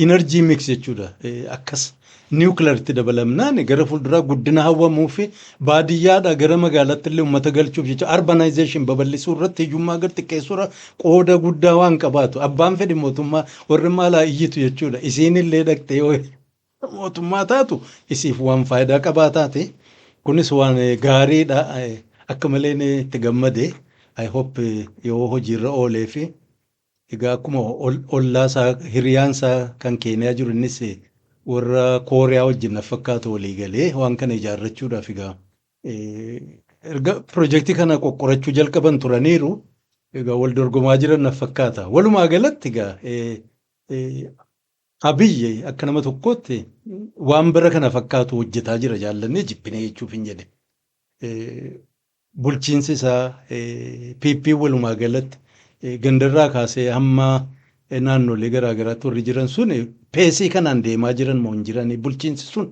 energy mix jechuudha. Akkas nuclearitti dabalamnaan gara fuulduraa guddina hawwamuu fi baadiyyaadhaa gara magaalaatti illee uummata galchuuf jecha urbanization babal'isuu irratti, hiyyummaa gad xiqqeessuu irra qooda guddaa waan qabaatu. Abbaan fedhi mootummaa warri maalaa iyyitu jechuudha. Isiin illee dhaqxee yoo mootummaa taatu isiif waan faayidaa qabaataati. Kunis waan gaariidha. Akka malee itti gammade. I hope yoo hojiirra oolee fi egaa akkuma ollaa isaa, hiriyaan isaa kan Keeniyaa jiru, innis warra Kooriyaa wajjin na fakkaatu walii galee waan kana ijaarrachuudhaaf egaa erga pirojektii kana qoqqorachuu jalqaban turaniiru. Egaa wal dorgomaa jiran na fakkaata. Walumaa galatti egaa Abiyyi akka nama tokkootti waan bara kana fakkaatu hojjetaa jira, jaallannee jibbinee jechuuf hin jedhe. Bulchiinsi isaa PP walumaa galatti gandarraa kaasee hamma naannolee garaa garaatti warri jiran sun paceii kanaan deemaa jiran moo hin jiranii, bulchiinsi sun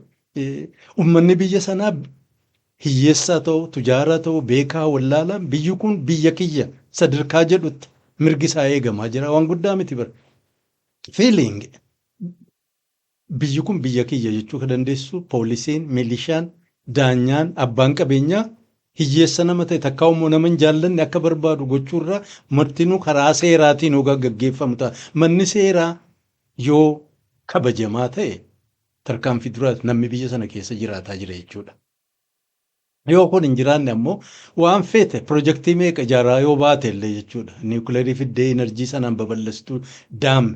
Uummanni biyya sanaa hiyyeessaa ta'u, tujaaraa ta'u, beekaa, wallaalaa, biyyi kun biyya kiyya sadarkaa jedhutti mirgi isaa eegamaa jira. Waan guddaa miti bara. Feeling biyyi kun biyya kiyya jechuu kan dandeessu poolisiin, milishaan, daanyaan, abbaan qabeenyaa hiyyeessa nama ta'e takkaa immoo nama hin jaallanne akka barbaadu gochuurraa martinuu karaa seeraatiin yoo gaggeeffamu ta'a. Manni seeraa yoo kabajamaa ta'e, tarkaanfii duraati namni biyya sana keessa jiraataa jira jechuudha. Yoo kun hin jiraanne ammoo, waan feete pirojektii meeqa ijaaraa yoo baate illee jechuudha. Niwukileerii fiddee energy sanaan babal'istuu, dam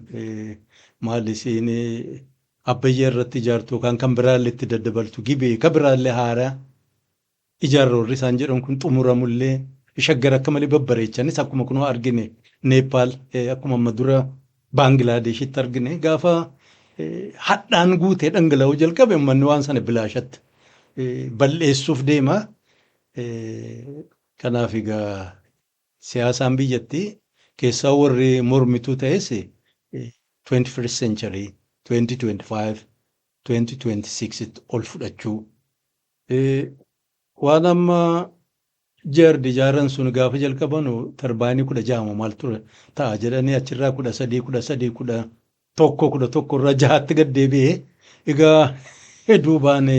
maal isiin Abbayyaa irratti ijaartu yookaan kan biraallee itti daddabaltu, Gibee kan biraallee haaraa ijaarra warri isaan jedhan kun xumuramullee, Shaggar akka malee babbareechanis, akkuma kunoo argine Neepaal, akkuma amma dura Baangilaadeeshitti argine, gaafa hadhaan guutee dhangala'uu jalqabe uummanni waan sana bilaashatti bal'eessuuf deema. Kanaaf egaa siyaasaan biyyattii keessaa warri mormituu ta'es 21st century, 2025, 2026 ol fudhachuu. Waan amma GERD ijaaran sun gaafa jalqabanu tarbaayinii 16 maal ture ta'a jedhanii, achirraa 13, 13, 11, 11 irraa jahaatti gad deebi'ee. Egaa duubaan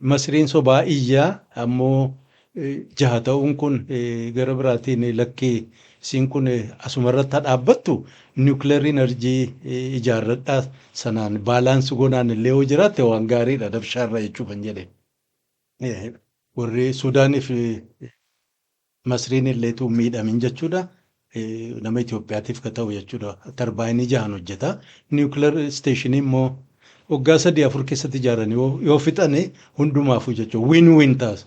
Masriin sobaa iyyaa ammoo jaha ta'uun kun gara biraatiin lakkii, isiin kun asumarratti haa dhaabbattu, nuclear energy ijaarradhaa, sanaan balance goonaan illee yoo jiraatte waan gaariidha dabshaarra jechuufan jedhe. Warri Suudaanii fi Masriin illeetu miidhamin jechuudha. Nama Itoophiyaatiif ka ta'u jechuudha. Tarbaayinii jahan hojjeta. Nuclear station immoo waggaa 3 4 keessatti ijaaranii yoo fixane hundumaafuu jechuudha. Win win taasa.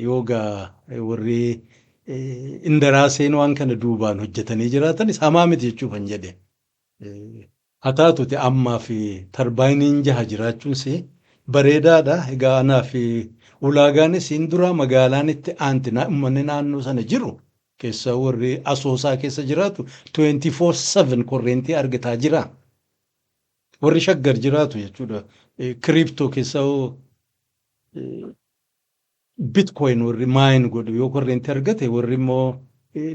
Yoo gaa warri indaraaseen waan kana duubaan hojjetanii jiraatanis hamaa miti jechuufan jedhe. Haa taatuti, ammaa fi tarbaayiniin jaha jiraachuunis bareedaadha. Egaa anaa fi ulaagaan isiin dura magaalaan itti aanti uummanni naannoo sana jiru keessa, warri Asoosaa keessa jiraatu 24/7 korreentii argataa jira. Warri Shaggar jiraatu jechuudha. Crypto keessa bitcoin warri mine godhu yoo korreentii argate, warri immoo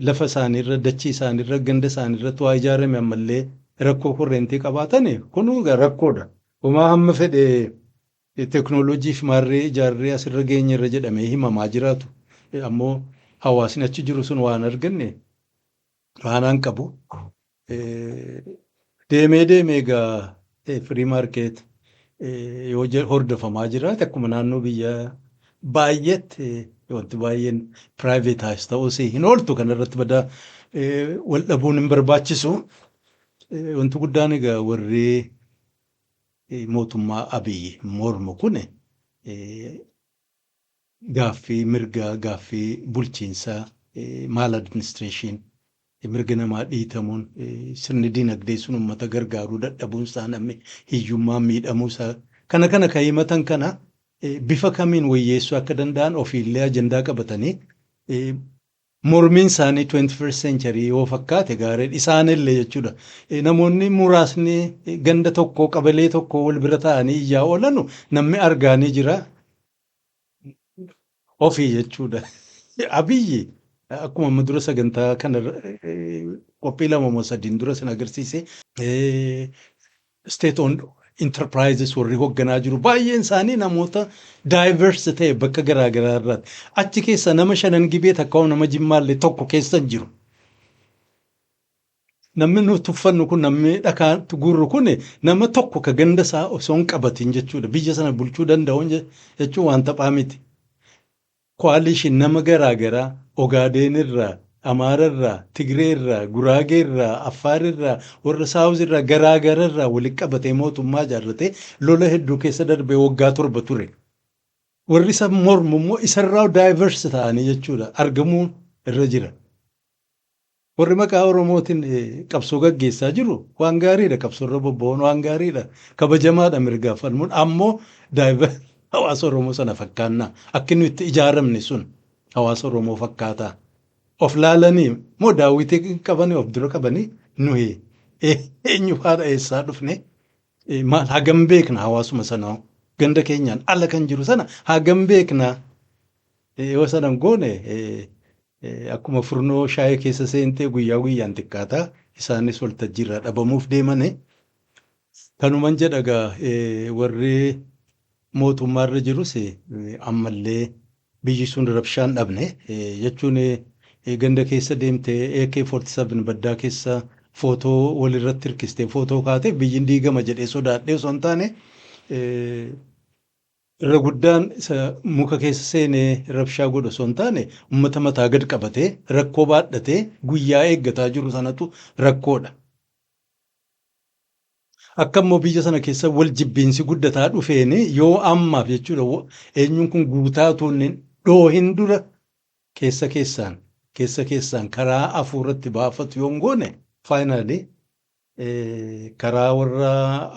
lafa isaaniirra, dachii isaaniirra, ganda isaaniirratti waa ijaarame ammallee rakkoo korreentii qabaatan, kun rakkoodha. Homaa hamma fedhe teeknooloojii fi maarree ijaarree asirra geenyerra jedhamee himamaa jiraatu. Ammoo hawaasni achi jiru sun waan arganne waanaan qabu. Deemee deemee egaa free market yoo hordofamaa jiraate, akkuma naannoo biyya baay'eetti wanti baay'een privatize ta'uus hin ooltu, kanarratti badaa wal dhabuun hin barbaachisu. Wanti guddaan egaa warri mootummaa Abiyyi mormu kun gaaffii mirgaa, gaaffii bulchiinsaa, maladministration, mirga namaa dhiitamuun, sirni dinagdee sun uummata gargaaruu dadhabuun isaa, namni hiyyummaan miidhamuu isaa, kana kana kan himatan kana bifa kamiin wayyeessuu akka danda'an ofiillee ajandaa qabatanii mormiin isaanii 21st century yoo fakkaate gaariidha isaanillee jechuudha. Namoonni muraasni ganda tokko, qabalee tokko wal bira ta'anii iyyaa oolanu namni argaanii jira ofii jechuudha. Abiyyi akkuma amma dura sagantaa kana qophii lama moo sadiin dura sin agarsiise, state owned enterprises warri hoogganaa jiru baay'een isaanii namoota diverse ta'e bakka garaa garaa irraati. Achi keessa nama Shanan Gibee takka nama Jimmaallee tokko keessa hin jiru. Namni nu tuffannu kun, namni dhakaa guurru kun, nama tokko ka ganda isaa osoo hin qabatin jechuudha. Biyya sana bulchuu danda'u jechuun waan taphaa miti. Coalition nama garaa garaa Ogaadeen irraa, Amaara irraa, Tigree irraa, Guraagee irraa, Affaar irraa, warra South irraa, garaa gara irraa walitti qabatee mootummaa ijaarratee lola hedduu keessa darbee waggaa 7 ture. Warri isa mormu immoo isarraa diverse ta'anii jechuudha argamuu irra jira. Warri maqaa Oromootiin qabsoo gaggeessaa jiru waan gaariidha. Qabsoorra bobba'uun waan gaariidha. Kabajamaadha mirgaaf falmuun. Ammoo hawaasa Oromoo sana fakkaannaa. Akka inni itti ijaaramne sun hawaasa Oromoo fakkaataa. Of laalanii moo daawwitii qabanii of dura qabanii, nuyi eenyu faadha, eessaa dhufne? Maal hagam beekna hawaasuma sanaa, ganda keenyaan ala kan jiru sana hagam beekna? Yoo sana hin goone, akkuma furnoo shaayii keessa seentee guyyaa guyyaan xiqqaataa isaanis waltajjiirraa dhabamuuf deemani. Kanuman jedha egaa, warri mootummaarra jirus ammallee biyyi sun rabshaan dhabne jechuun ganda keessa deemtee AK-47 baddaa keessa footoo walirratti hirkistee footoo kaatee biyyi diigama jedhee sodaadhee osoo hin taane, irra guddaan isa muka keessa seenee rabshaa godhu osoo hin taane, uummata mataa gad qabatee rakkoo baadhatee guyyaa eeggataa jiru sanatu rakkoodha. Akka immoo biyya sana keessa wal jibbiinsi guddataa dhufeen yoo ammaaf jechuudha, eenyuun kun guutaa utuu hin dhoohin dura keessa keessaan keessa keessaan karaa hafuuratti baafatu yoo hin goone, finally karaa warra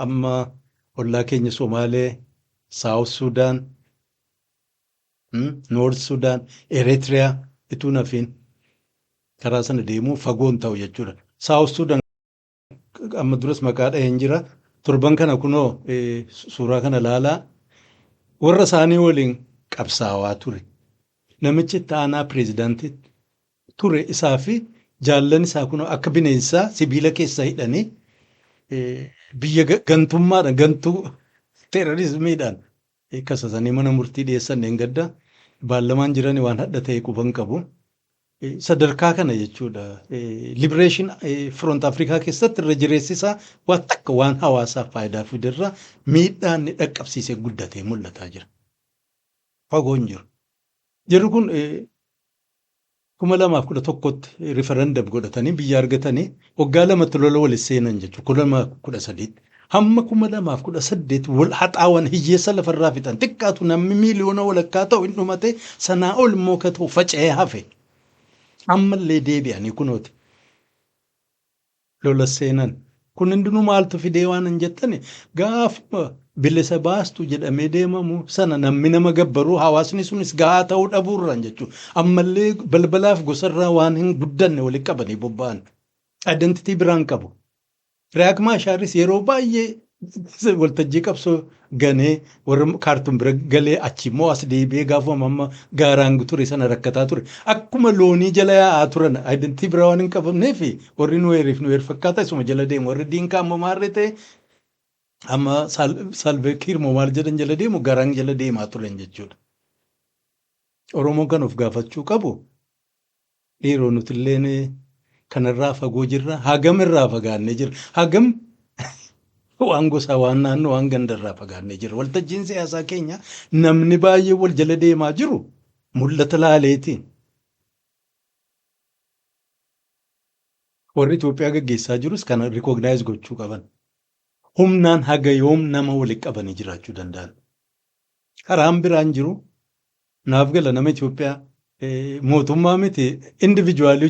amma ollaa keenya Somaalee, South Sudan, North Sudan, Eritrea ituu nafiin karaa sana deemuu fagoon ta'u jechuudha. South Sudan amma duras maqaa dhaheen jira. Torban kana kunoo suuraa kana laalaa, warra isaanii waliin qabsaawaa ture. Namichi itti aanaa pireezidaantii ture isaa fi jaallan isaa kunoo akka bineensaa sibiila keessa hidhanii biyya gantummaadhaan, gantuu terrorismiidhaan kasasanii mana murtii dhiyeessan. Gadda baallamaan jiran waan hadha ta'e quban qabu. Sadarkaa kana jechuudha. Liberation Front Afrikaa keessatti irra jireessisaa waan takka waan hawaasaaf faayidaa fiderra miidhaan inni dhaqqabsiisee guddatee mul'ataa jira. Fagoo hin jiru. Jarri kun 2011tti referendum godhatanii biyya argatanii waggaa 2tti lola wal seenan jechuudha. 2013tti. Hamma 2018 wal haxaawan, hiyyeessa lafarraa fixan. Xiqqaatu namni miiliyoona 1.5 ta'u hin dhumate, sanaa ol immoo ka ta'u faca'ee hafe. Ammallee deebi'anii kunooti lola seenan. Kun hundinuu maaltu fidee waan hin jettani, gaafuma bilisa baastu jedhamee deemamu sana namni nama gabbaruu hawaasni sunis gahaa ta'uu dhabuurraan jechuudha. Ammallee balbalaaf gosarraa waan hin guddanne walitti qabanii bobba'an. Identity biraan qabu. Riyaak Maashaaris yeroo baay'ee waltajjii qabsoo ganee warra Kaartuum bira galee achi immoo as deebi'ee gaafuma amma gaaraan ture sana rakkataa ture. Akkuma loonii jala yaa'aa turan, identity biraa waan hin qabamneef warri Nuweeriif Nuweer fakkaata isuma jala deemu. Warri Diinkaa ammoo maarree ta'e amma Salvekiir moo maal jedhan jala deemu, garaan jala deemaa turan jechuudha. Oromoon kan of gaafachuu qabu, dhiiroo, nuti illeen kanarraa fagoo jirra, hagam irraa fagaannee jirra, hagam waan gosaa, waan naannoo, waan gandarraa fagaannee jirra? Waltajjiin siyaasaa keenya namni baay'ee wal jala deemaa jiru mul'ata laaleetiin. Warri Itoophiyaa gaggeessaa jirus kana recognize gochuu qaban. Humnaan haga yoom nama walitti qabanii jiraachuu danda'an? Karaan biraan jiru naaf gala, nama Itoophiyaa mootummaa miti, individual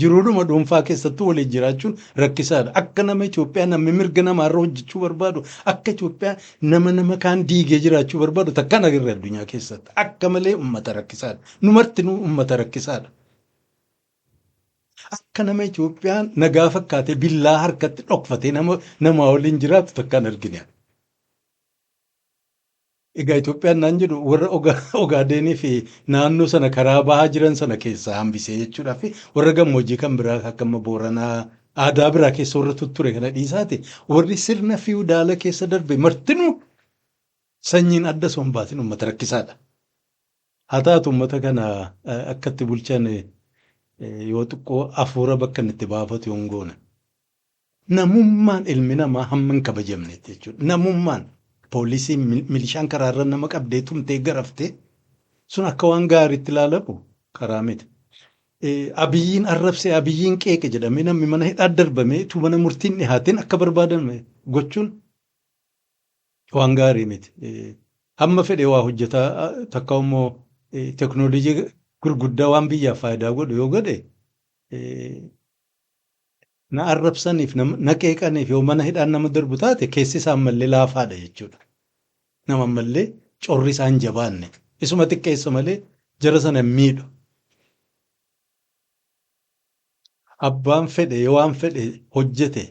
jiruudhuma dhuunfaa keessattuu waliin jiraachuun rakkisaadha. Akka nama Itoophiyaa namni mirga namaarra hojjechuu barbaadu, akka Itoophiyaa nama nama kaan diigee jiraachuu barbaadu takkaan agarre addunyaa keessatti. Akka malee uummata rakkisaadha. Nu martinuu uummata rakkisaadha. Akka nama Itoophiyaa nagaa fakkaatee billaa harkatti dhokfatee nama namaa waliin jiraatu takkaan argine. Egaa Itoophiyaan naan jedhu warra Ogaadeenii fi naannoo sana karaa bahaa jiran sana keessaa hambisee jechuudhaa fi warra gammoojjii kan biraa akka amma Booranaa aadaa biraa keessa warra tutture kana dhiisaati. Warri sirna fiwudaala keessa darbe martinuu sanyiin adda osoo hin baasin uummata rakkisaadha. Haa taatu, uummata kana akka itti bulchan yoo xiqqoo hafuura bakka inni itti baafatu yoo hin goone. Namummaan ilmi namaa hamma hin kabajamnetti jechuudha. Namummaan poolisiin milishaan karaarra nama qabdee tumtee garaftee sun akka waan gaariitti ilaalamu karaa miti. Abiyyiin arrabsee, Abiyyiin qeeqe jedhamee namni mana hidhaa darbamee utuu mana murtiin dhihaatiin akka barbaadame gochuun waan gaarii miti. Hamma fedhe waa hojjetaa takka immoo teknoolojii gurguddaa waan biyyaaf faayidaa godhu yoo godhe, na arrabsaniif, na qeeqaniif yoo mana hidhaan nama darbu taate, keessi isaa ammallee laafaadha jechuudha. Nama ammallee corri isaa hin jabaanne. Isuma xiqqeessa malee jara sana hin miidhu. Abbaan fedhe yoo waan fedhe hojjete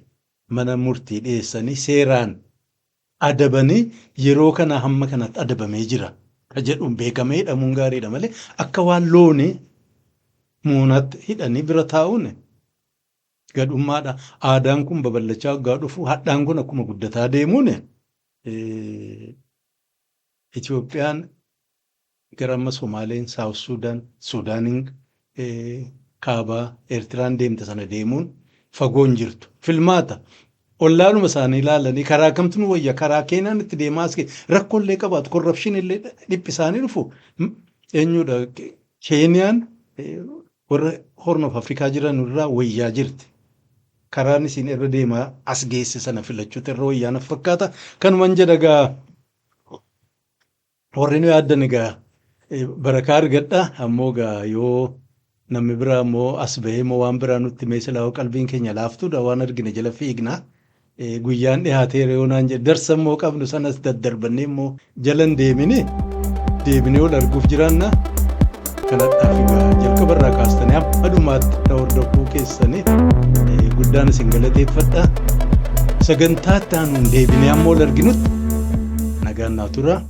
mana murtii dhiyeessanii seeraan Adabanii yeroo kana hamma kanatti adabamee jira ka jedhuun beekamee hidhamuun gaariidha malee, akka waan loonii muunaatti hidhanii bira taa'uun gadhummaadha. Aadaan kun babal'achaa waggaa dhufu, hadhaan kun akkuma guddataa deemuun, Itoophiyaan gara amma Somaaleen, South Sudan, Sudaaniin kaabaa, Eertiraan deemte sana deemuun fagoo hin jirtu. Filmaata. Ollaanuma isaanii ilaalanii karaa kamtu nu wayya, karaa Keeniyaan itti deemaa as rakkoolee qabaatu, corruption illee dhiphisaanii dhufu. Eenyudha, Keeniyaan warra Horn of Afrikaa jiran irraa wayyaa jirti. Karaan isin irra deemaa as geesse sana filachuutu irra wayyaa na fakkaata. Kanuman jedha gaa, warri nu yaaddan egaa barakaa argadha. Ammoo gaa yoo namni biraa immoo as bahee immoo waan biraa nutti mee, silaa qalbiin keenya laaftuudha, waan argine jala fiigna. Guyyaan dhiyaateera yoo naan jedhe, darsa immoo qabnu sanas daddarbannee immoo jala hin deemini, deebinee ol arguuf jiraanna. Kanadhaaf egaa jalqabarraa kaastanii hamma dhumaatti na hordofuu keessanii guddaan isin galateeffadha. Sagantaa itti aanuun deebinee amma ol arginutti nagaan naa tura.